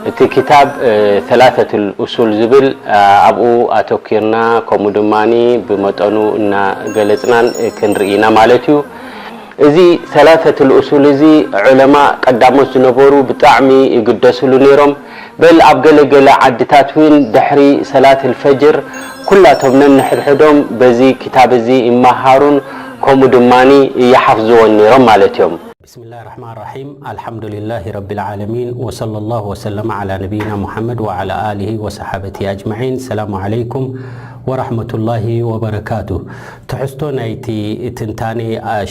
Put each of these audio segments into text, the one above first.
እቲ ክታብ ሰላሰቱል ኡሱል ዝብል ኣብኡ ኣተኪርና፣ ከምኡ ድማ ብመጠኑ እናገለፅናን ክንርኢ ኢና ማለት እዩ። እዚ ሰላሰቱል ኡሱል እዚ ዑለማ ቀዳሞት ዝነበሩ ብጣዕሚ ይግደስሉ ነይሮም። በል ኣብ ገለገለ ዓድታት እውን ድሕሪ ሰላት ልፈጅር ኩላቶም ነንሕድሕዶም በዚ ክታብ እዚ ይመሃሩን ከምኡ ድማ ይሓፍዝዎን ነይሮም ማለት እዮም። بسم الله الرحمن الرحيم. الحمد لله رب العالمين، وصلى الله وسلم على نبينا محمد وعلى آله وصحابته أجمعين. السلام عليكم ورحمة الله وبركاته. ትሕዝቶ ናይቲ ትንታኔ፣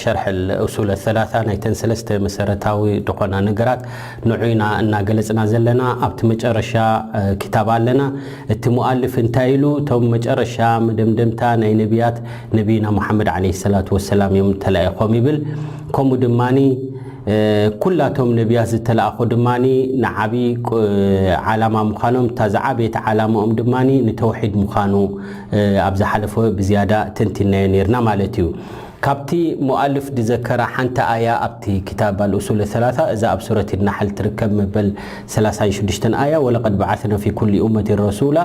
ሸርሕ ኡሱል ሰላሳ ናይተን ሰለስተ መሰረታዊ ዝኾና ነገራት ንዑ ኢና እናገለጽና ዘለና። ኣብቲ መጨረሻ ክታብ ኣለና። እቲ ሙኣልፍ እንታይ ኢሉ? እቶም መጨረሻ መደምደምታ ናይ ነቢያት ነቢይና ሙሓመድ ዓለይሂ ሰላቱ ወሰላም እዮም ተላኢኾም ይብል። ከምኡ ድማኒ ኩላቶም ነቢያት ዝተላእኹ ድማኒ ንዓቢ ዓላማ ምዃኖም፣ እታ ዝዓበየት ዓላማኦም ድማኒ ንተውሒድ ምዃኑ ኣብ ዝሓለፈ ብዝያዳ ተንቲናዮ ነይርና ማለት እዩ። ካብቲ ሙኣልፍ ዝዘከራ ሓንቲ ኣያ ኣብቲ ክታብ ኣልኡሱል ሰላሳ፣ እዛ ኣብ ሱረት ናሕል ትርከብ መበል ሰላሳን ሽዱሽተን ኣያ፣ ወለቀድ በዓስና ፊ ኩሊ ኡመትን ረሱላ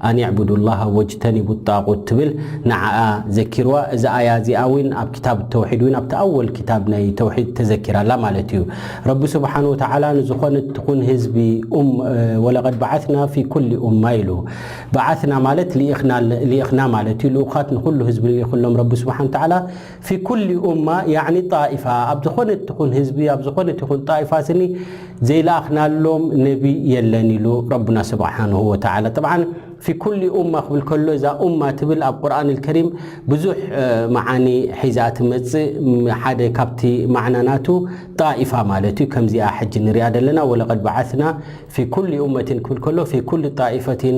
ኣን ዕቡዱ ላሃ ወጅተኒቡ ጣቁት ትብል ንዓኣ ዘኪርዋ። እዛ ኣያ እዚኣ እውን ኣብ ክታብ ተውሒድ እውን ኣብቲ ኣወል ክታብ ናይ ተውሒድ ተዘኪራላ ማለት እዩ። ረቢ ስብሓን ወተዓላ ንዝኾነት ትኹን ህዝቢ ኡም-፣ ወለቀድ በዓስና ፊ ኩሊ ኡማ ኢሉ። በዓስና ማለት ልኢኽና፣ ልኢኽና ማለት እዩ። ልኡኻት ንኹሉ ህዝቢ ልኢኽሎም ረቢ ስብሓን ወተዓላ ፊ ኩሊ ኡማ፣ ያዕኒ ጣኢፋ፣ ኣብ ዝኾነት ትኹን ህዝቢ፣ ኣብ ዝኾነት ይኹን ጣኢፋ ስኒ ዘይለኣኽናሎም ነቢ የለን ኢሉ ረቡና ስብሓንሁ ወተዓላ። ጠብዓን ፊ ኩሊ ኡማ ክብል ከሎ፣ እዛ ኡማ ትብል ኣብ ቁርኣን ልከሪም ብዙሕ መዓኒ ሒዛ ትመጽእ። ሓደ ካብቲ ማዕና ናቱ ጣኢፋ ማለት እዩ። ከምዚኣ ሕጂ ንሪኣ ዘለና፣ ወለቀድ በዓስና ፊ ኩሊ ኡመትን ክብል ከሎ፣ ፊ ኩሊ ጣኢፈትን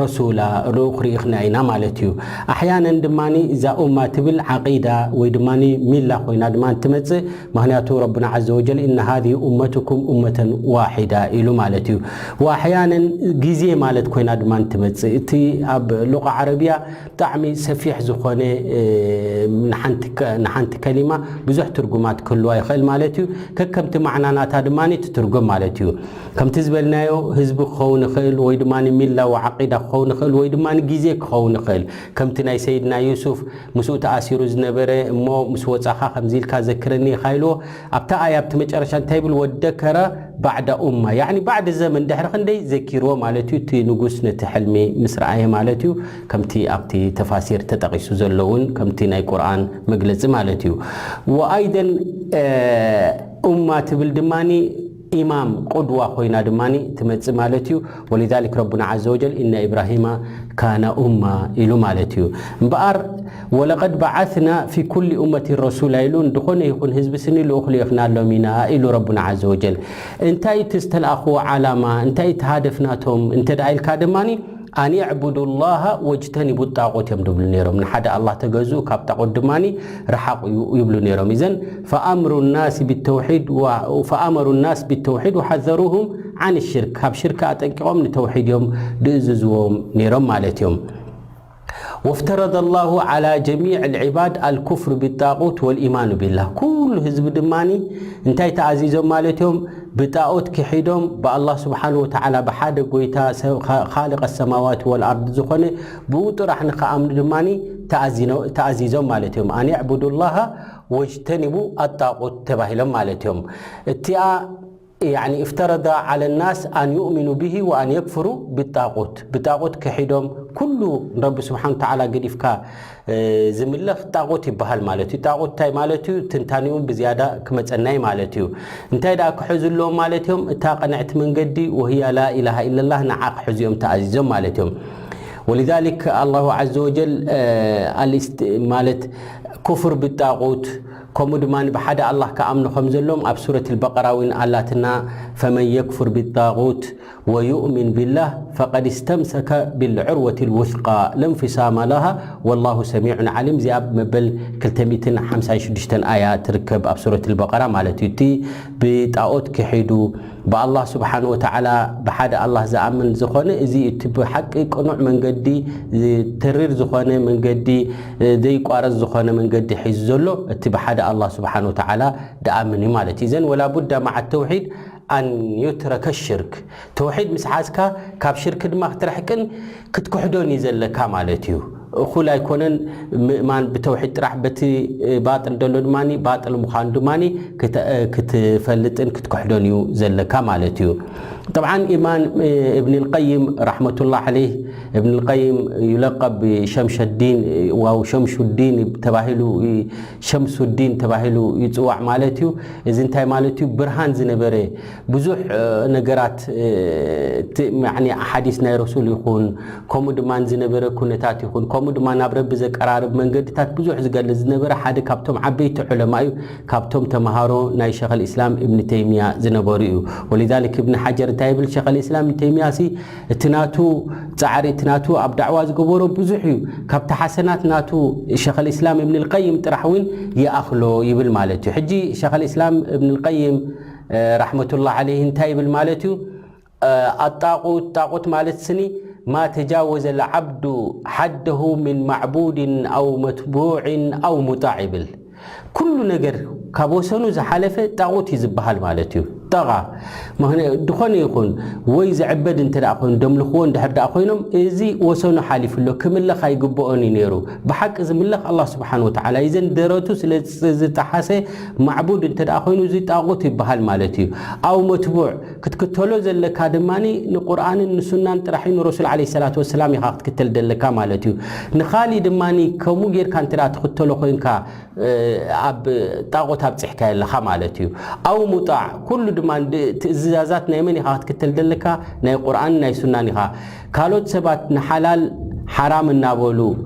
ረሱላ፣ ልኡኽ ርኢኽና ኢና ማለት እዩ። ኣሕያነን ድማ እዛ ኡማ ትብል ዓቂዳ ወይ ድማ ሚላ ኮይና ድማ ትመጽእ። ምኽንያቱ ረቡና ዓዘ ወጀል፣ "ኢነ ሃዚህ ኡመቱኩም ኡመተን ዋሒዳ" ኢሉ ማለት እዩ። ወኣሕያነን ግዜ ማለት ኮይና ድማ ትመጽእ። እቲ ኣብ ሉቓ ዓረብያ ብጣዕሚ ሰፊሕ ዝኾነ፣ እ፣ ንሓንቲ ከ-፣ ንሓንቲ ከሊማ ብዙሕ ትርጉማት ክህልዋ ይኽእል ማለት እዩ። ከከምቲ ማዕና ናታ ድማ ትትርጎም ማለት እዩ። ከምቲ ዝበልናዮ ህዝቢ ክኸውን ይኽእል፣ ወይ ድማ ሚላ ወዓቂዳ ክኸውን ይኽእል፣ ወይ ድማ ግዜ ክኸውን ይኽእል። ከምቲ ናይ ሰይድና ዩሱፍ ምስኡ ተኣሲሩ ዝነበረ፣ እሞ ምስ ወጻኻ ከምዚ ኢልካ ዘክረኒ ኢኻ ኢልዎ። ኣብታ ኣያ ኣብቲ መጨረሻ እንታይ ይብል? "ወደከረ ባዕዳ ኡማ"፣ ያዕኒ ባዕዲ ዘመን ድሕሪ ክንደይ ዘኪርዎ ማለት እዩ። እቲ ንጉስ ነቲ ሕልሚ ምስ ረኣየ ማለት እዩ። ከምቲ ኣብቲ ተፋሲር ተጠቒሱ ዘሎ እውን ከምቲ ናይ ቁርኣን መግለጺ ማለት እዩ። ወኣይደን፣ እ፣ ኡማ ትብል ድማኒ ኢማም፣ ቁድዋ ኮይና ድማኒ ትመጽእ ማለት እዩ። ወሊዛሊክ ረቡና ዓዘ ወጀል "ኢነ ኢብራሂማ ካነ ኡማ" ኢሉ ማለት እዩ። እምበኣር "ወለቀድ በዓስና ፊ ኩሊ ኡመቲን ረሱላ" ኢሉ፣ እንድኾነ ይኹን ህዝቢ ስኒ ልኡኽ ልኢኽናሎም ኢና ኢሉ ረቡና ዓዘ ወጀል። እንታይ እቲ ዝተለኣኽዎ ዓላማ? እንታይ እቲ ሃደፍ ናቶም? እንተ ደኣ ኢልካ ድማኒ "ኣን ዕቡዱ ላሃ ወጅተኒቡ ጣቁት" እዮም ድብሉ ነይሮም። ንሓደ ኣላህ ተገዝኡ፣ ካብ ጣቁት ድማኒ ርሓቑ እዩ ይብሉ ነይሮም። ኢዘን ፈኣምሩ ናስ ቢተውሒድ ወ-፣ ፈኣመሩ ናስ ቢተውሒድ ወሓዘሩሁም ዓን ሽርክ፣ ካብ ሽርክ ኣጠንቂቖም ንተውሒድ እዮም ድእዝዝዎም ነይሮም ማለት እዮም። ወፍተረደ ላሁ ዓላ ጀሚዕ ልዕባድ ኣልኩፍር ብጣቁት ወልኢማኑ ቢላህ። ኩሉ ህዝቢ ድማኒ እንታይ ተኣዚዞም ማለት እዮም? ብጣኦት ክሒዶም ብኣላህ ስብሓን ወተዓላ ብሓደ ጎይታ ሰብ-፣ ኻ-፣ ኻልቀ ሰማዋት ወልኣርድ ዝኾነ ብኡ ጥራሕ ንኸኣምኑ ድማኒ ተኣዚኖ-፣ ተኣዚዞም ማለት እዮም። ኣን ዕቡዱ ላሃ ወጅተኒቡ ኣጣቁት ተባሂሎም ማለት እዮም። እቲኣ ያዕኒ እፍተረዳ ዓለ ናስ ኣን ዩእሚኑ ብሂ ወኣን የክፍሩ ብጣቁት። ብጣቁት ክሒዶም ኩሉ ንረቢ ስብሓን ወተዓላ ገዲፍካ፣ እ፣ ዝምለኽ ጣቁት ይበሃል ማለት እዩ። ጣቁት እንታይ ማለት እዩ? ትንታኔኡ ብዝያዳ ክመጸናይ ማለት እዩ። እንታይ ደኣ ክሕዙ ኣለዎም ማለት እዮም? እታ ቅንዕቲ መንገዲ ወህያ ላኢላሃ ኢለላህ ንዓ ክሕዙ እዮም ተኣዚዞም ማለት እዮም። ወሊዛሊክ ኣላሁ ዓዘ ወጀል፣ እ፣ ኣልስት-፣ ማለት ኩፍር ብጣቁት፣ ከምኡ ድማ ብሓደ ኣላህ ክኣምኑ ከም ዘለዎም ኣብ ሱረት ኣልበቀራ እውን ኣላትና፣ "ፈመን የክፍር ብጣቁት ወዩእሚን ቢላህ ፈቀድ እስተምሰከ ብልዑርወት ልውስቃ ለንፊሳማ ላሃ ወላሁ ሰሚዑን ዓሊም". እዚኣ ኣብ መበል ክልተ ሚእትን ሓምሳን ሽዱሽተን ኣያ ትርከብ ኣብ ሱረት ኣልበቀራ ማለት እዩ። እቲ ብጣኦት ክሒዱ ብኣላህ ስብሓን ወተዓላ፣ ብሓደ ኣላህ ዝኣምን ዝኾነ፣ እዚ እቲ ብሓቂ ቅኑዕ መንገዲ፣ ተሪር ዝኾነ መንገዲ፣ ዘይቋረጽ ዝኾነ መንገዲ ሒዙ ዘሎ፣ እቲ ብሓደ ኣላህ ስብሓን ወተዓላ ድኣምን እዩ ማለት እዩ። እዘን ወላ ቡዳ መዓ ተውሒድ ኣን ዩትረከ ሽርክ፣ ተውሒድ ምስ ሓዝካ ካብ ሽርክ ድማ ክትረሕቅን ክትክሕዶን እዩ ዘለካ ማለት እዩ። እኹል ኣይኮነን ምእማን ብተውሒድ ጥራሕ፣ በቲ ባጥል ደሎ ድማ ባጥል ምዃኑ ድማ ክተ-፣ ክትፈልጥን ክትክሕዶን እዩ ዘለካ ማለት እዩ። ጠብዓን ኢማን እብን ልቀይም ረሕመቱላህ ዓለይህ፣ እብን ልቀይም ዩለቀብ ብሸምሸዲን ዋው ሸምሹዲን ተባሂሉ፣ ሸምሱዲን ተባሂሉ ይጽዋዕ ማለት እዩ። እዚ እንታይ ማለት እዩ? ብርሃን ዝነበረ ብዙሕ ነገራት፣ እቲ ያኒ ሓዲስ ናይ ረሱል ይኹን፣ ከምኡ ድማ ዝነበረ ኩነታት ይኹን፣ ከምኡ ድማ ናብ ረቢ ዘቀራርብ መንገድታት ብዙሕ ዝገልጽ ዝነበረ ሓደ ካብቶም ዓበይቲ ዑለማ እዩ። ካብቶም ተምሃሮ ናይ ሸኸል ኢስላም እብን ተይሚያ ዝነበሩ እዩ። ወሊዛሊክ እብን ሓጀር እንታይ ይብል? ሸኸል ኢስላም እብን ተይሚያ ሲ እቲ ናቱ ጻዕሪ፣ እቲ ናቱ ኣብ ዳዕዋ ዝገበሮ ብዙሕ እዩ። ካብቲ ሓሰናት ናቱ ሸኸል ኢስላም እብን ልቀይም ጥራሕ እውን ይኣኽሎ ይብል ማለት እዩ። ሕጂ ሸኸል ኢስላም እብን ልቀይም ረሕመቱላህ ዓለይህ እንታይ ይብል ማለት እዩ? ኣጣቁት፣ ጣቁት ማለት ስኒ ማ ተጃወዘ ልዓብዱ ሓደሁ ምን ማዕቡድን ኣው መትቡዕን ኣው ሙጣዕ ይብል። ኩሉ ነገር ካብ ወሰኑ ዝሓለፈ ጣቁት እዩ ዝበሃል ማለት እዩ። ጠቓ፣ ምኽንያ-፣ ድኾነ ይኹን ወይ ዝዕበድ እንተ ደኣ ኮይኑ፣ ደምልኽዎ እንድሕር ደኣ ኮይኖም፣ እዚ ወሰኑ ሓሊፉ ኣሎ፣ ክምለኽ ኣይግብኦን እዩ ነይሩ። ብሓቂ ዝምለኽ ኣላህ ስብሓን ወተዓላ እዩ። እዘን ደረቱ ስለ ዝጠሓሰ ማዕቡድ እንተ ደኣ ኮይኑ፣ እዚ ጣቁት ይበሃል ማለት እዩ። ኣው መትቡዕ፣ ክትክተሎ ዘለካ ድማ ንቁርኣንን ንሱናን ጥራሕ እዩ፣ ንረሱል ዓለይሂ ሰላቱ ወሰላም ኢኻ ክትክተል ዘለካ ማለት እዩ። ንኻሊእ ድማ ከምኡ ጌርካ እንተ ደኣ ትኽተሎ ኮይንካ፣ እ፣ ኣብ ጣቁት ኣብጺሕካዮ ኣለኻ ማለት እዩ። ኣው ሙጣዕ፣ ኩሉ ድማ ድ-፣ ትእዝዛዛት ናይ መን ኢኻ ክትክተል ዘለካ? ናይ ቁርኣን ናይ ሱናን ኢኻ። ካልኦት ሰባት ንሓላል ሓራም እናበሉ፣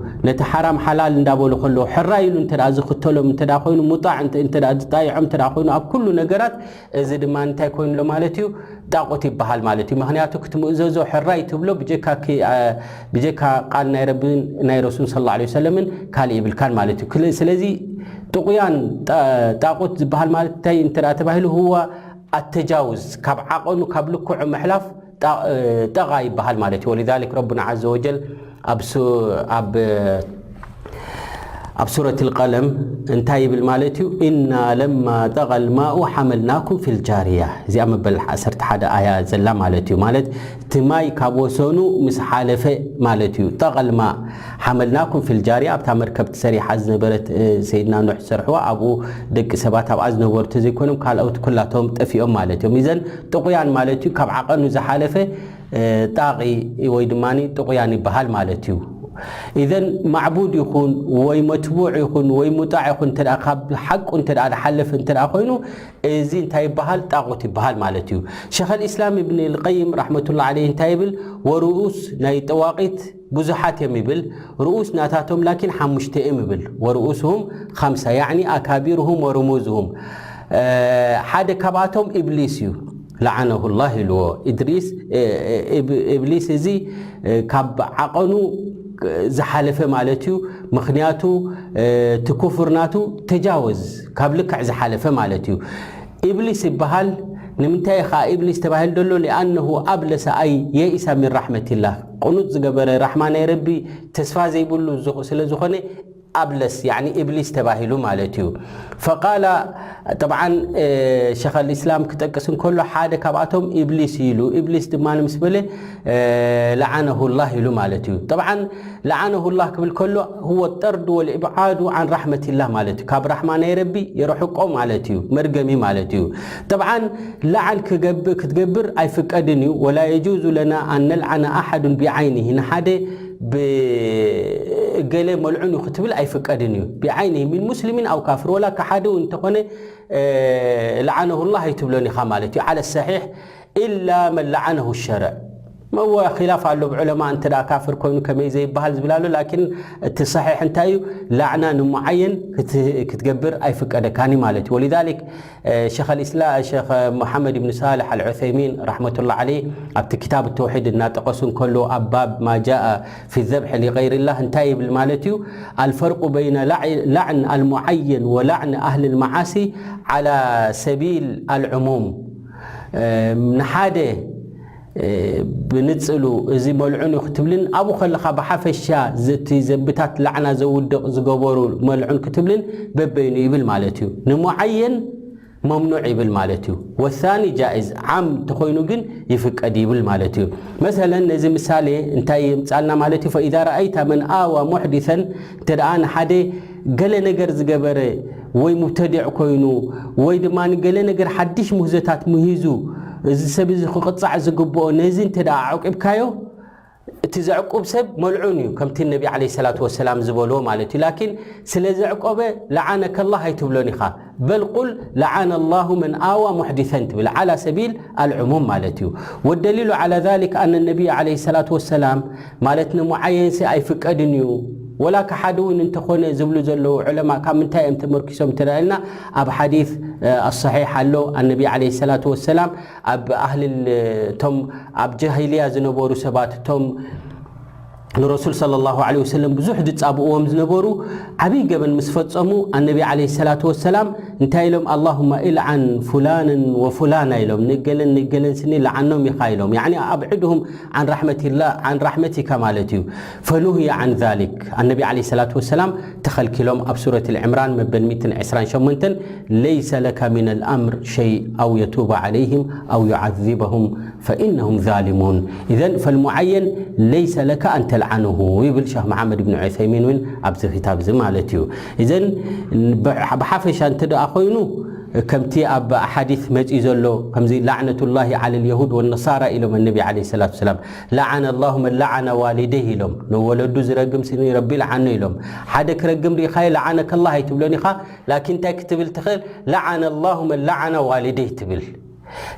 ነቲ ሓራም ሓላል እንዳበሉ ከለዉ፣ ሕራይ ኢሉ እንተ ደኣ ዝኽተሎም እንተ ደኣ ኮይኑ፣ ሙጣዕ እንተ፣ እንተ ደኣ ዝጣይዖም እንተ ደኣ ኮይኑ፣ ኣብ ኩሉ ነገራት፣ እዚ ድማ እንታይ ኮይኑ ኣሎ ማለት እዩ? ጣቁት ይበሃል ማለት እዩ። ምኽንያቱ ክትምእዘዞ ሕራይ ትብሎ ብጀካ ክ-፣ አ፣ ብጀካ ቃል ናይ ረብን ናይ ረሱል ሰለላሁ ዐለይሂ ወሰለምን ካልእ ይብልካን ማለት እዩ። ክል-፣ ስለዚ ጥቑያን ጣ-፣ ጣቁት ዝበሃል ማለት እንታይ እንተ ደኣ ተባሂሉ፣ ህዋ ኣተጃውዝ፣ ካብ ዓቐኑ ካብ ልክዑ ምሕላፍ ጣ-፣ ጠቓ ይበሃል ማለት እዩ። ወሊዛሊክ ረቡና ዐዘ ወጀል ኣብ ሱ-፣ ኣብ ኣብ ሱረት ልቀለም እንታይ ይብል ማለት እዩ? ኢና ለማ ጠቐ ልማኡ ሓመልናኩም ፊ ልጃርያ። እዚኣ መበል ዓሰርተ ሓደ ኣያ ዘላ ማለት እዩ። ማለት እቲ ማይ ካብ ወሰኑ ምስ ሓለፈ ማለት እዩ። ጠቐ ልማ ሓመልናኩም ፊ ልጃርያ፣ ኣብታ መርከብ ተሰሪሓ ዝነበረት፣ እ፣ ሰይድና ኑሕ ዝሰርሕዋ፣ ኣብኡ ደቂ ሰባት ኣብኣ ዝነበሩ ተዘይኮይኖም ካልኦት ኩላቶም ጠፊኦም ማለት እዮም። ኢዘን ጥቑያን ማለት እዩ፣ ካብ ዓቐኑ ዝሓለፈ እ፣ ጣቒ ወይ ድማ ጥቑያን ይበሃል ማለት እዩ። ኢዘን ማዕቡድ ይኹን ወይ መትቡዕ ይኹን ወይ ሙጣዕ ይኹን እንተ ደኣ ካብ ሓቁ እንተ ደኣ ዝሓለፈ እንተ ደኣ ኮይኑ፣ እዚ እንታይ ይበሃል? ጣቑት ይበሃል ማለት እዩ። ሸኸል ኢስላም እብን ልቀይም ረሕመቱላህ ዓለይህ እንታይ ይብል? ወርኡስ ናይ ጠዋቒት ብዙሓት እዮም ይብል። ርኡስ ናታቶም ላኪን ሓሙሽተ እዮም ይብል። ወርኡስሁም ኸምሳ፣ ያዕኒ ኣካቢርሁም ወርሙዝሁም። እ፣ ሓደ ካብኣቶም ኢብሊስ እዩ። ለዓነሁ ላህ ኢልዎ። ኢድሪስ፣ እ፣ እ፣ ኢብ-፣ ኢብሊስ እዚ፣ እ፣ ካብ ዓቐኑ ዝሓለፈ ማለት እዩ። ምኽንያቱ፣ እ፣ እቲ ኩፍር ናቱ ተጃወዝ፣ ካብ ልክዕ ዝሓለፈ ማለት እዩ። ኢብሊስ ይበሃል። ንምንታይ ኸዓ ኢብሊስ ተባሂሉ ዘሎ? ሊኣነሁ ኣብለሰ ኣይ የኢሳ ሚን ራሕመቲላህ። ቅኑጥ ዝገበረ፣ ራሕማ ናይ ረቢ ተስፋ ዘይብሉ ዝኹ-፣ ስለ ዝኾነ ኣብለስ፣ ያዕኒ ኢብሊስ ተባሂሉ ማለት እዩ። ፈቃላ፣ ጠብዓን፣ እ፣ ሸኸል ኢስላም ክጠቅስ እንከሎ፣ ሓደ ካብኣቶም ኢብሊስ ኢሉ። ኢብሊስ ድማ ምስ በለ፣ እ፣ ለዓነሁ ላህ ኢሉ ማለት እዩ። ጠብዓን፣ ለዓነሁ ላህ ክብል ከሎ፣ ሁወ ጠርድ ወልኢብዓዱ ዓን ራሕመቲላህ ማለት እዩ። ካብ ራሕማ ናይ ረቢ የርሕቆ ማለት እዩ። መርገሚ ማለት እዩ። ጠብዓን፣ ለዓን ክገብ-፣ ክትገብር ኣይፍቀድን እዩ። ወላ የጁዙ ለና ኣን ነልዓነ ኣሓዱን ቢዓይኒሂ። ንሓደ ብእገሌ መልዑን እዩ ክትብል ኣይፍቀድን እዩ። ቢዓይኒሂ ሚን ሙስሊሚን ኣው ካፍር፣ ወላ ከሓዲ እውን እንተኾነ፣ እ፣ ለዓነሁ ላህ ኣይትብሎን ኢኻ ማለት እዩ። ዓለ ሰሒሕ፣ ኢላ መን ለዓነሁ ሸርዕ። መወ ኺላፍ ኣሎ ብዑለማ፣ እንተ ደኣ ካፍር ኮይኑ ከመይ ዘይበሃል ዝብል ኣሎ። ላኪን እቲ ሰሒሕ እንታይ እዩ? ላዕና ንሙዓየን ክት-፣ ክትገብር ኣይፍቀደካን እዩ ማለት እዩ። ወሊዛሊክ እ፣ ሸኽ ኣልኢስላ-፣ ሸኽ ሙሓመድ ብን ሳልሕ ኣልዑሰይሚን ረሕመቱላህ ዓለይህ ኣብቲ ክታብ ተውሒድ እናጠቐሱ እንከሎ ኣብ ባብ ማ ጃአ ፊ ዘብሒ ሊገይሪላህ እንታይ ይብል ማለት እዩ? ኣልፈርቁ በይነ ላዕ-፣ ላዕን ኣልሙዓየን ወላዕን ኣህሊ ልመዓሲ ዓላ ሰቢል ኣልዕሙም። ንሓደ ብንጽሉ እዚ መልዑን እዩ ክትብልን ኣብኡ ከለኻ ብሓፈሻ እቲ ዘንብታት ላዕና ዘውድቕ ዝገበሩ መልዑን ክትብልን በበይኑ ይብል ማለት እዩ። ንሙዓየን መምኑዕ ይብል ማለት እዩ። ወሳኒ ጃኢዝ ዓም ተኾይኑ ግን ይፍቀድ ይብል ማለት እዩ። መሰለን ነዚ ምሳሌ እንታይ የምጻልና ማለት እዩ? ፈኢዛ ረኣይታ መን ኣዋ ሙሕዲሰን፣ እንተ ደኣ ንሓደ ገለ ነገር ዝገበረ ወይ ሙብተዲዕ ኮይኑ ወይ ድማ ንገለ ነገር ሓድሽ ምህዞታት ምሂዙ እዚ ሰብ እዚ ክቕጻዕ ዝግብኦ ነዚ እንተ ደኣ ኣዕቂብካዮ እቲ ዘዕቁብ ሰብ መልዑን እዩ፣ ከምቲ ነቢ ዓለይሂ ሰላቱ ወሰላም ዝበልዎ ማለት እዩ። ላኪን ስለ ዘዕቆበ ለዓነከላህ ኣይትብሎን ኢኻ። በል ቁል ለዓነ ላሁ መን ኣዋ ሙሕዲሰን ትብል ዓላ ሰቢል ኣልዕሙም ማለት እዩ። ወደሊሉ ዓላ ዛሊክ ኣነ ነቢይ ዓለይሂ ሰላቱ ወሰላም ማለት ንሙዓየንሲ ኣይፍቀድን እዩ ወላ ከሓዲ እውን እንተኾነ ዝብሉ ዘለዉ ዑለማ ካብ ምንታይ እዮም ተመርኪሶም እንተ ኢልና ኣብ ሓዲስ ኣሰሒሕ ኣሎ ኣነቢ ዓለይሂ ሰላቱ ወሰላም ኣብ ኣህልል እቶም ኣብ ጃሂልያ ዝነበሩ ሰባት እቶም ንረሱል ሰለላሁ ዐለይሂ ወሰለም ብዙሕ ዝጻብእዎም ዝነበሩ ዓብይ ገበን ምስ ፈጸሙ ኣነቢ ዓለይሂ ሰላቱ ወሰላም እንታይ ኢሎም ኣላሁመ ኢልዓን ፉላንን ወፉላና ኢሎም ንገለን ንገለን ስኒ ለዓኖም ኢኻ ኢሎም ያኒ ኣብዕድሁም ዓን ራሕመቲላ ዓን ራሕመቲካ ማለት እዩ ፈኑህየ ዓን ዛሊክ ኣነቢ ዓለይሂ ሰላቱ ወሰላም ተኸልኪሎም ኣብ ሱረት ልዕምራን መበል ሚእትን ዕስራን ሸሞንተን ለይሰ ለካ ሚን ልኣምር ሸይ ኣው የቱበ ዓለይህም ኣው ዩዓዚበሁም ፈኢነሁም ዛሊሙን። ኢዘን ፈልሙዓየን ለይሰ ለካ ኣን ተልዓንሁ ይብል ሸኽ መሓመድ ብን ዑሰይሚን እውን ኣብዚ ክታብ እዚ ማለት እዩ። ኢዘን ብሓፈሻ እንተ ደኣ ኮይኑ ከምቲ ኣብ ሓዲስ መጺኡ ዘሎ ከምዚ ላዕነቱላሂ ዓለ ልየሁድ ወነሳራ ኢሎም ኣነቢ ዓለይሂ ሰላቱ ወሰላም ለዓነ ላሁ መን ለዓነ ዋሊደይህ ኢሎም ንወለዱ ዝረግም ስኒ ረቢ ለዓኖ ኢሎም ሓደ ክረግም ርኢኻዮ ለዓነከላህ ኣይትብሎን ኢኻ ላኪን እንታይ ክትብል ትኽእል ለዓነ ላሁ መን ለዓነ ዋሊደይህ ትብል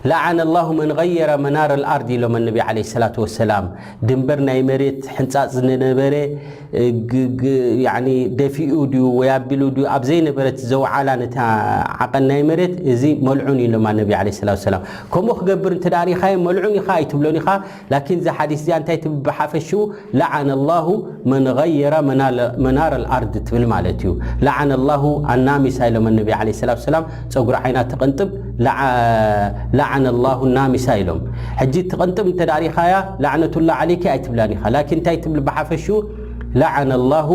ለዓነ ላሁ መን ገየረ መናረ ልኣርድ ኢሎም ኣነቢ ዓለይሂ ሰላቱ ወሰላም ድንበር ናይ መሬት ሕንጻጽ ዝነበረ ደፊኡ ድዩ ወይ ኣቢሉ ድዩ ኣብ ዘይነበረት ዘውዓላ ነታ ዓቐን ናይ መሬት እዚ መልዑን እዩ ኢሎም ኣነቢ ዓለይሂ ሰላቱ ወሰላም ከምኡ ክገብር እንተ ደኣ ርኢኻዮ መልዑን ኢኻ ኣይትብሎን ኢኻ ላኪን እዚ ሓዲስ እዚኣ እንታይ ትብል ብሓፈሽኡ ለዓነ ላሁ መን ገየረ መናረ ልኣርድ ትብል ማለት እዩ ለዓነ ላሁ ኣናሚሳ ኢሎም ኣነቢ ዓለይሂ ሰላቱ ወሰላም ጸጉሪ ዓይና ትቕንጥብ ለዓነ ላሁ ናሚሳ ኢሎም ሕጂ ትቕንጥብ እንተ ርኢኻያ ላዕነቱላ ዓለይኪ ኣይትብላን ኢኻ ላኪን እንታይ ትብል ብሓፈሽኡ ለዓነ ላሁ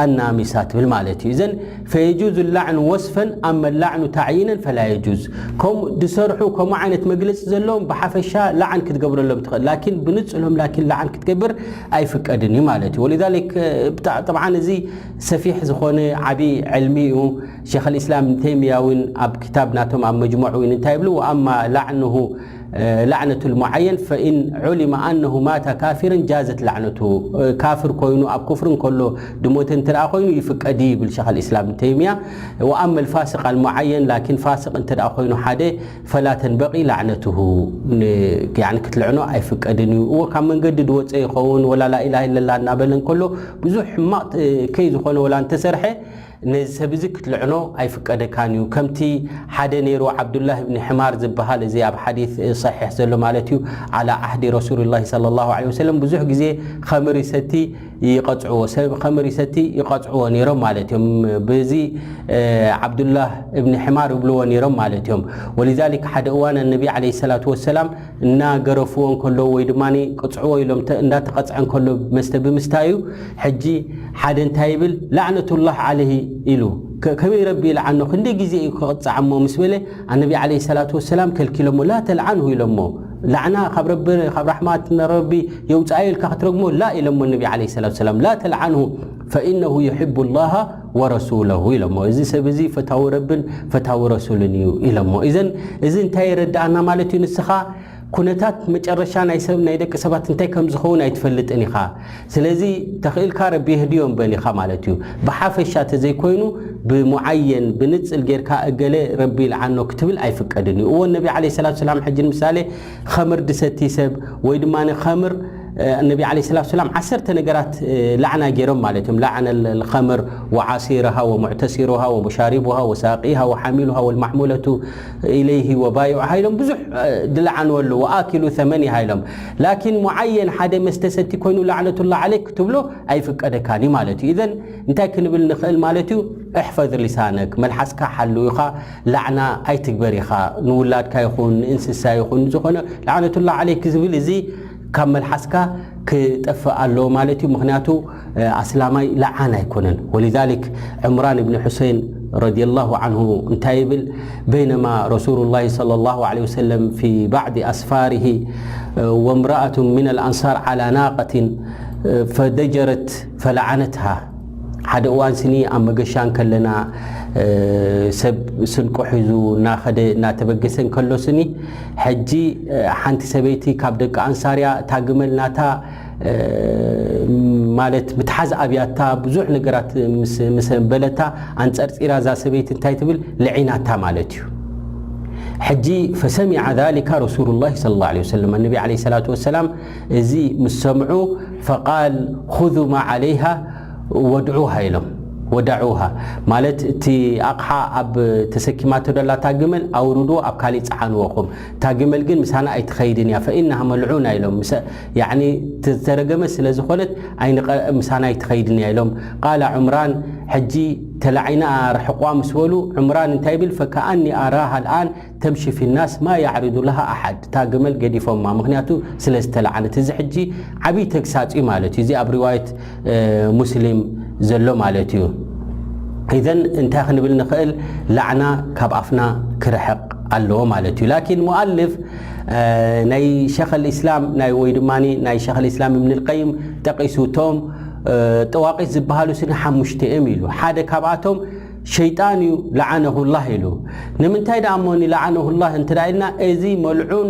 ኣናሚሳ ትብል ማለት እዩ እዘን ፈየጁዙ ላዕኑ ወስፈን ኣመ ላዕኑ ታዕይነን ፈላ የጁዝ ከምኡ ዝሰርሑ ከምኡ ዓይነት መግለፂ ዘለዎም ብሓፈሻ ላዓን ክትገብረሎም ትኽእል ላኪን ብንፅሎም ላኪን ላዓን ክትገብር ኣይፍቀድን እዩ ማለት እዩ ወሊዛሊክ ጠብዓን እዚ ሰፊሕ ዝኾነ ዓብዪ ዕልሚ እዩ ሸኽ ልእስላም ተይምያ እውን ኣብ ክታብ ናቶም ኣብ መጅሙዕ እውን እንታይ ይብሉ ወኣማ ላዕንሁ ላዕነቱ ልሙዓየን ፈኢን ዑሊመ ኣነሁ ማተ ካፊረን ጃዘት ላዕነቱ ካፍር ኮይኑ ኣብ ኩፍር እንከሎ ድሞተ እንተ ደኣ ኮይኑ ይፍቀድ ይብል ሸኽ ልእስላም ተይምያ ወኣመ ልፋስቅ ኣልሙዓየን ላኪን ፋስቅ እንተ ደኣ ኮይኑ ሓደ ፈላ ተንበቂ ላዕነትሁ ክትልዕኖ ኣይፍቀድን እዩ እዎ ካብ መንገዲ ድወፀ ይኸውን ወላ ላኢላሃ ኢለላ እናበለ እንከሎ ብዙሕ ሕማቕ ከይ ዝኾነ ወላ እንተሰርሐ ነዚ ሰብ እዚ ክትልዕኖ ኣይፍቀደካን እዩ ከምቲ ሓደ ነይሩ ዓብዱላህ እብኒ ሕማር ዝበሃል እዚ ኣብ ሓዲስ ሰሒሕ ዘሎ ማለት እዩ ዓላ ዓህዲ ረሱሉላሂ ሰለላሁ ዐለይሂ ወሰለም ብዙሕ ግዜ ኸምር ይሰቲ ይቐፅዕዎ ሰብ ኸምር ይሰቲ ይቐፅዕዎ ነይሮም ማለት እዮም ብዚ ዓብዱላህ እብኒ ሕማር ይብልዎ ነይሮም ማለት እዮም ወሊዛሊክ ሓደ እዋን ኣነቢ ዓለይሂ ሰላቱ ወሰላም እናገረፍዎ እንከለዉ ወይ ድማ ቅፅዕዎ ኢሎም እንዳተቐፅዐ እንከሎ መስተ ብምስታዩ ሕጂ ሓደ እንታይ ይብል ላዕነቱላህ ዓለይሂ ኢሉ ከመይ ረቢ ይልዓኖ ክንደይ ግዜ እዩ ክቕፃዕ እሞ ምስ በለ ኣነቢ ዓለይሂ ሰላቱ ወሰላም ከልኪሎሞ ላ ተልዓንሁ ኢሎሞ ላዕና ካብ ረቢ ካብ ራሕማት ረቢ የውፅኣዮ ኢልካ ክትረግሞ ላ ኢሎሞ ነቢ ዓለይሂ ሰላቱ ወሰላም ላ ተልዓንሁ ፈኢነሁ ዩሕቡ ላሃ ወረሱለሁ ኢሎሞ እዚ ሰብ እዚ ፈታዊ ረብን ፈታዊ ረሱልን እዩ ኢሎሞ እዘን እዚ እንታይ የረድኣና ማለት እዩ ንስኻ ኩነታት መጨረሻ ናይ ሰብ ናይ ደቂ ሰባት እንታይ ከም ዝኸውን ኣይትፈልጥን ኢኻ ስለዚ ተኽእልካ ረቢ የህድዮም በል ኢኻ ማለት እዩ ብሓፈሻ ተዘይኮይኑ ብሙዓየን ብንጽል ጌርካ እገለ ረቢ ይልዓኖ ክትብል ኣይፍቀድን እዩ እዎ ነቢ ዓለይሂ ሰላቱ ሰላም ሕጂ ንምሳሌ ኸምር ድሰቲ ሰብ ወይ ድማ ኸምር ነቢ ዓለይሂ ሰላቱ ወሰላም ዓሰርተ ነገራት ላዕና ገይሮም ማለት እዮም። ላዕነ ልኸምር ወዓሲርሃ ወሙዕተሲሩሃ ወሙሻሪቡሃ ወሳቂሃ ወሓሚሉሃ ወልማሕሙለቱ ኢለይሂ ወባይዑሃ ኢሎም ብዙሕ ድልዓንዎ ኣለዉ። ወኣኪሉ ተመኒሃ ኢሎም። ላኪን ሙዓየን ሓደ መስተ ሰቲ ኮይኑ ላዕነቱላ ዓለይክ ክትብሎ ኣይፍቀደካን እዩ ማለት እዩ። ኢዘን እንታይ ክንብል ንኽእል ማለት እዩ? እሕፈዝ ሊሳነክ፣ መልሓስካ ሓሉ ኢኻ፣ ላዕና ኣይትግበር ኢኻ፣ ንውላድካ ይኹን ንእንስሳ ይኹን ዝኾነ ላዕነቱላ ዓለይክ ዝብል እዚ ካብ መልሓስካ ክጠፍእ ኣለዎ ማለት እዩ። ምኽንያቱ ኣስላማይ ለዓን ኣይኮነን። ወሊዛሊክ ዕምራን እብኒ ሑሴን ረዲየላሁ ዓንሁ እንታይ ይብል? በይነማ ረሱሉላሂ ሰለላሁ ዓለይሂ ወሰለም ፊ ባዕዲ ኣስፋሪሂ ወምረኣቱ ሚነል ኣንሳር ዓላ ናቀቲን ፈደጀረት ፈለዓነትሃ። ሓደ እዋን ስኒ ኣብ መገሻ እንከለና ሰብ ስንቁ ሒዙ እናኸደ እናተበገሰ እንከሎ ስኒ ሕጂ ሓንቲ ሰበይቲ ካብ ደቂ ኣንሳርያ እታ ግመል ናታ ማለት ምትሓዝ ኣብያታ ብዙሕ ነገራት ምስ በለታ ኣንፀርፂራ እዛ ሰበይቲ እንታይ ትብል ልዒናታ ማለት እዩ። ሕጂ ፈሰሚዐ ذلك ረሱሉላሂ ሰለላሁ ዐለይሂ ወሰለም፣ ነቢ ዐለይሂ ሰላቱ ወሰላም እዚ ምስ ሰምዑ ፈቃል ኹዙ ማ ዐለይሃ ወድዑሃ ኢሎም ወዳዑሃ ማለት እቲ ኣቕሓ ኣብ ተሰኪማቶ ደላታ ግመል ኣውርድዎ ኣብ ካሊእ ፀዓንዎ ኹም እታ ግመል ግን ምሳና ኣይትኸይድን እያ ፈኢናሃ መልዑና ኢሎም ዝተረገመ ስለ ዝኾነት ኣይንቐ ምሳና ኣይትኸይድን እያ ኢሎም። ቃለ ዑምራን ሕጂ ተላዒና ርሕቋ ምስ በሉ ዑምራን እንታይ ይብል ፈከኣኒ ኣራሃ ልኣን ተምሺ ፊ ናስ ማ ያዕሪዱ ለሃ ኣሓድ እታ ግመል ገዲፎማ ምክንያቱ ስለ ዝተለዓነት እዚ ሕጂ ዓብይ ተግሳፅ እዩ ማለት እዩ። እዚ ኣብ ሪዋየት ሙስሊም ዘሎ ማለት እዩ። ኢዘን እንታይ ክንብል ንኽእል? ላዕና ካብ ኣፍና ክርሕቕ ኣለዎ ማለት እዩ። ላኪን ሙኣልፍ ናይ ሸኽ ልእስላም ናይ ወይ ድማ ናይ ሸኽ ልእስላም እብን ልቀይም ጠቂሱ እቶም ጠዋቂት ዝበሃሉ ስኒ ሓሙሽተ እዮም ኢሉ ሓደ ካብኣቶም ሸይጣን እዩ ለዓነሁላህ ኢሉ። ንምንታይ ደኣ እሞኒ ለዓነሁላህ እንተ ኢልና እዚ መልዑን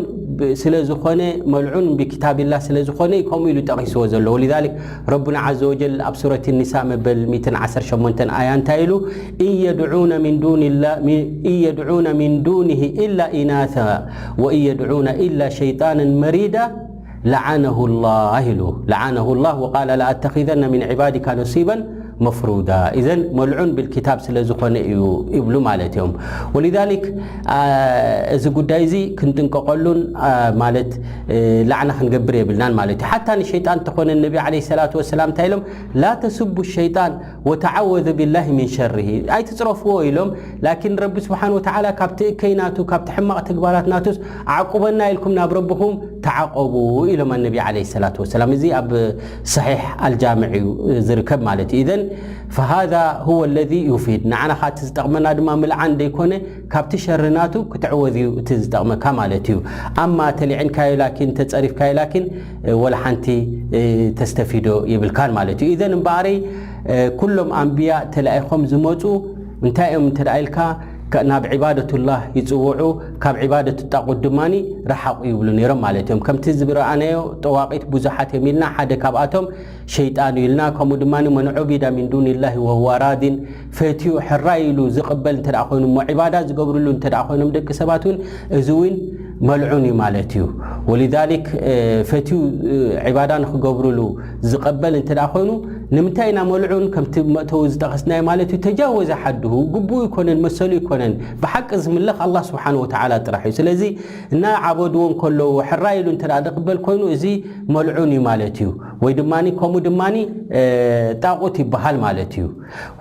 ስለ ዝኾነ መልዑን ብኪታብላህ ስለ ዝኾነ እዩ ከምኡ ኢሉ ጠቂስዎ ዘሎ። ወሊዛሊክ ረቡና ዓዘ ወጀል ኣብ ሱረት ኒሳ መበል ሚእትን ዓሰርተ ሸሞንተን ኣያ እንታይ ኢሉ? ኢን የድዑነ ሚን ዱንላ- ሚ- ኢን የድዑነ ሚን ዱኒሂ ኢላ ኢናሳ ወኢን የድዑነ ኢላ ሸይጣንን መሪዳ ለዓነሁ ላህ ኢሉ። ለዓነሁ ላህ ወቃለ ለኣተኺዘነ ሚን ዒባዲካ ነሲበን መፍሩዳ። ኢዘን መልዑን ብልኪታብ ስለ ዝኾነ እዩ ይብሉ ማለት እዮም። ወሊዛሊክ እዚ ጉዳይ እዚ ክንጥንቀቐሉን ማለት ላዕና ክንገብር የብልናን ማለት እዩ። ሓታ ንሸይጣን እንተኾነ ነቢ ዓለይሂ ሰላቱ ወሰላም እንታይ ኢሎም? ላ ተስቡ ሸይጣን ወተዓወዙ ቢላሂ ሚን ሸርሂ። ኣይትፅረፍዎ ኢሎም። ላኪን ረቢ ስብሓን ወተዓላ ካብቲ እከይ ናቱ ካብቲ ሕማቕ ተግባራት ናቱስ ዓቁበና ኢልኩም ናብ ረብኹም ተዓቆቡ ኢሎም ኣነቢ ዓለይሂ ሰላቱ ወሰላም። እዚ ኣብ ሰሒሕ ኣልጃምዕ እዩ ዝርከብ ማለት እዩ። ኢዘን ፈሃዛ ሁወ ለዚ ዩፊድ ንዓና ካቲ ዝጠቕመና ድማ ምልዓን ደይኮነ ካብቲ ሸሪ ናቱ ክትዕወዝ እዩ እቲ ዝጠቕመካ ማለት እዩ። ኣማ ተሊዕንካዮ ላኪን ተፀሪፍካዮ ላኪን ወላ ሓንቲ ተስተፊዶ የብልካን ማለት እዩ። ኢዘን እምበኣረይ ኩሎም ኣንብያ ተላኢኾም ዝመፁ እንታይ እዮም እንተ ኢልካ ናብ ዒባደቱላህ ይፅውዑ፣ ካብ ዒባደቱ ጣቁት ድማ ረሓቑ ይብሉ ነይሮም ማለት እዮም። ከምቲ ዝብረኣናዮ ጠዋቂት ብዙሓት እዮም ኢልና ሓደ ካብኣቶም ሸይጣን እዩ ኢልና። ከምኡ ድማ መን ዑቢዳ ሚን ዱንላሂ ወሁዋ ራዲን ፈትዩ ሕራይ ኢሉ ዝቕበል እንተ ኮይኑ እሞ ዒባዳ ዝገብርሉ እንተ ኮይኖም ደቂ ሰባት እውን እዚ እውን መልዑን እዩ ማለት እዩ። ወሊዛሊክ ፈትዩ ዒባዳ ንክገብርሉ ዝቐበል እንተ ኮይኑ ንምንታይ ኢና መልዑን ከምቲ መእተዊ ዝጠቐስናዮ ማለት እዩ? ተጃወዘ ሓድሁ ግቡኡ ይኮነን መሰሉ ይኮነን። ብሓቂ ዝምለኽ ኣላህ ስብሓን ወተዓላ ጥራሕ እዩ። ስለዚ እናዓበድዎ እንከለዉ ሕራይ ኢሉ እንተ ዝቕበል ኮይኑ እዚ መልዑን እዩ ማለት እዩ። ወይ ድማ ከምኡ ድማ ጣቁት ይበሃል ማለት እዩ።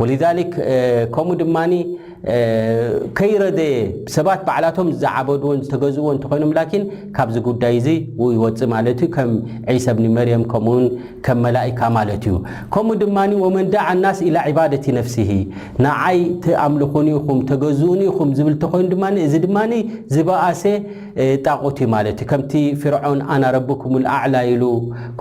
ወሊዛሊክ ከምኡ ድማ ከይረደየ ሰባት ባዕላቶም ዝዓበድዎን ዝተገዝእዎ እንተኮይኖም ላኪን ካብዚ ጉዳይ እዚ ይወፅእ ማለት እዩ። ከም ዒሳ ብኒ መርየም ከምኡውን ከም መላኢካ ማለት እዩ። ከምኡ ድማ ወመን ደዓ ናስ ኢላ ዒባደቲ ነፍሲሂ ንዓይ ተኣምልኹኒ ኢኹም ተገዝኡኒ ኢኹም ዝብል እንተኮይኑ ድማ እዚ ድማ ዝበኣሰ ጣቁት እዩ ማለት እዩ። ከምቲ ፍርዖን ኣና ረብኩም ልኣዕላ ኢሉ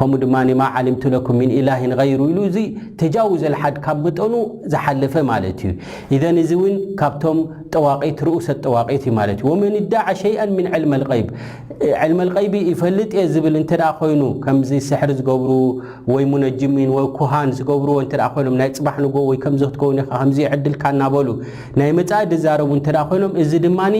ከምኡ ድማ ማ ዓሊምቱ ለኩም ሚን ኢላሂን ገይሩ ኢሉ እዚ ተጃውዘ ልሓድ ካብ መጠኑ ዝሓለፈ ማለት እዩ። ኢዘን እዚ እውን ካብቶም ጠዋቂት፣ ርኡሰ ጠዋቂት እዩ ማለት እዩ። ወመን ዳዓ ሸይኣን ምን ዕልመል ገይብ፣ ዕልመል ገይቢ ይፈልጥ እየ ዝብል እንተ ደኣ ኮይኑ፣ ከምዚ ስሕሪ ዝገብሩ ወይ ሙነጅሚን ወይ ኩሃን ዝገብርዎ እንተ ደኣ ኮይኖም፣ ናይ ጽባሕ ንጎ ወይ ከምዚ ክትከውን ኢኻ፣ ከምዚ ይዕድልካ እናበሉ ናይ መጻኢ ዝዛረቡ እንተ ደኣ ኮይኖም፣ እዚ ድማኒ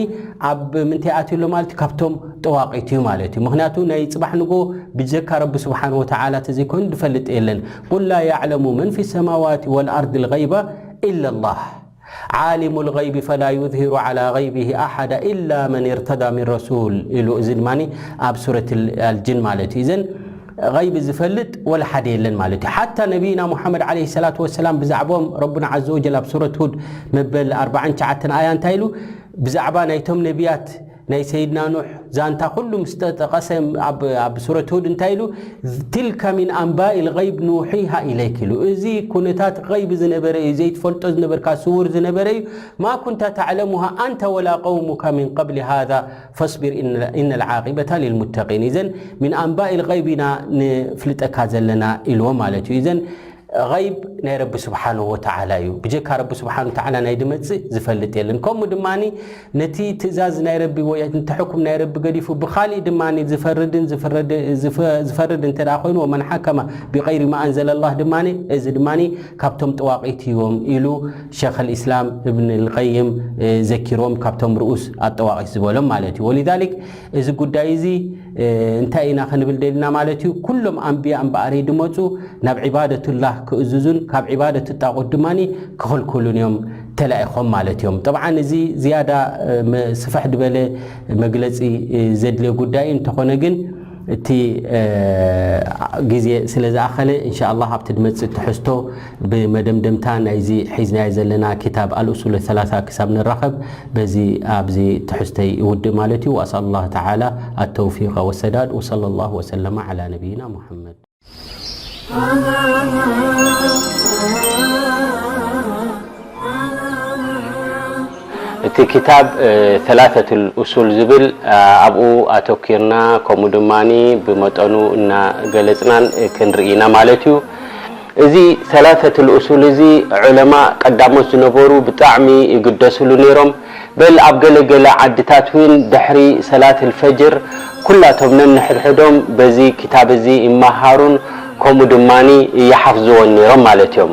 ኣብ ምንታይ ኣትዩ ኣሎ ማለት እዩ? ካብቶም ጠዋቂት እዩ ማለት እዩ። ምኽንያቱ ናይ ጽባሕ ንጎ ብጀካ ረቢ ስብሓን ወተዓላ ተዘይኮይኑ ዝፈልጥ የለን። ቁል ላ ያዕለሙ መን ፊ ሰማዋት ወልኣርድ ልገይበ ኢላ ላህ። ዓሊሙ ልገይቢ ፈላ ዩዝሂሩ ዓላ ገይቢሂ ኣሓዳ ኢላ መን እርተዳ ሚን ረሱል ኢሉ። እዚ ድማ ኣብ ሱረት ኣልጅን ማለት እዩ። እዘን ገይብ ዝፈልጥ ወላ ሓደ የለን ማለት እዩ። ሓታ ነቢይና ሙሓመድ ዓለይሂ ሰላቱ ወሰላም ብዛዕባኦም ረቡና ዓዘ ወጀል ኣብ ሱረት ሁድ መበል ኣርባዓን ትሽዓተን ኣያ እንታይ ኢሉ? ብዛዕባ ናይቶም ነቢያት ናይ ሰይድና ኑሕ ዛንታ ኩሉ ምስ ጠቀሰ ኣብ ሱረት ሁድ እንታይ ኢሉ? ትልከ ሚን ኣንባኢ ልገይብ ኑሒሃ ኢለይክ ኢሉ። እዚ ኩነታት ገይብ ዝነበረ እዩ፣ ዘይትፈልጦ ዝነበርካ ስውር ዝነበረ እዩ። ማ ኩንተ ተዕለሙሃ ኣንተ ወላ ቀውሙካ ሚን ቀብሊ ሃዛ ፈስቢር ኢነ ልዓቂበታ ሊልሙተቂን። እዘን ሚን ኣንባኢ ልገይብ ኢና ንፍልጠካ ዘለና ኢልዎ ማለት እዩ። እዘን ገይብ ናይ ረቢ ስብሓንሁ ወተዓላ እዩ። ብጀካ ረቢ ስብሓንሁ ወተዓላ ናይ ድመጽእ ዝፈልጥ የለን። ከምኡ ድማ ነቲ ትእዛዝ ናይ ረቢ ወይ ነቲ ሕኩም ናይ ረቢ ገዲፉ ብኻሊእ ድማ ዝፈርድን ዝፍረድ- ዝፈ- ዝፈርድ እንተ ደኣ ኮይኑ፣ ወመን ሓከመ ብገይሪ ማ ኣንዘለ ላህ ድማ፣ እዚ ድማ ካብቶም ጠዋቂት እዮም ኢሉ ሸኽ ልእስላም እብን ልቀይም ዘኪሮም፣ ካብቶም ርኡስ ኣጠዋቂት ዝበሎም ማለት እዩ። ወሊዛሊክ እዚ ጉዳይ እዚ እንታይ ኢና ክንብል ደሊና ማለት እዩ? ኩሎም ኣንብያ እምበኣረይ ድመፁ ናብ ዒባደቱላህ ክእዝዙን ካብ ዒባደት ጣቁት ድማ ክኽልክሉን እዮም ተላኢኾም ማለት እዮም። ጠብዓን እዚ ዝያዳ ስፍሕ ዝበለ መግለፂ ዘድልዮ ጉዳይ እንተኾነ ግን እቲ ግዜ ስለ ዝኣኸለ እንሻ ኣላህ ኣብቲ ድመፅእ ትሕዝቶ ብመደምደምታ ናይዚ ሒዝናዮ ዘለና ክታብ ኣልኡሱል ሰላሳ ክሳብ ንራኸብ በዚ ኣብዚ ትሕዝተይ ይውድእ ማለት እዩ። ወኣስኣል ላህ ተዓላ ኣተውፊቀ ወሰዳድ። ወሰለ ላሁ ወሰለመ ዓላ ነቢይና ሙሐመድ። እቲ ክታብ ሰላሰቱል ኡሱል ዝብል ኣብኡ ኣተኪርና ከምኡ ድማ ብመጠኑ እናገለፅናን ክንርኢ ኢና ማለት እዩ። እዚ ሰላሰቱል ኡሱል እዚ ዑለማ ቀዳሞት ዝነበሩ ብጣዕሚ ይግደስሉ ነይሮም። በል ኣብ ገለገለ ዓድታት እውን ድሕሪ ሰላት ልፈጅር ኩላቶም ነንሕድሕዶም በዚ ክታብ እዚ ይመሃሩን ከምኡ ድማ ይሓፍዝዎን ነይሮም ማለት እዮም።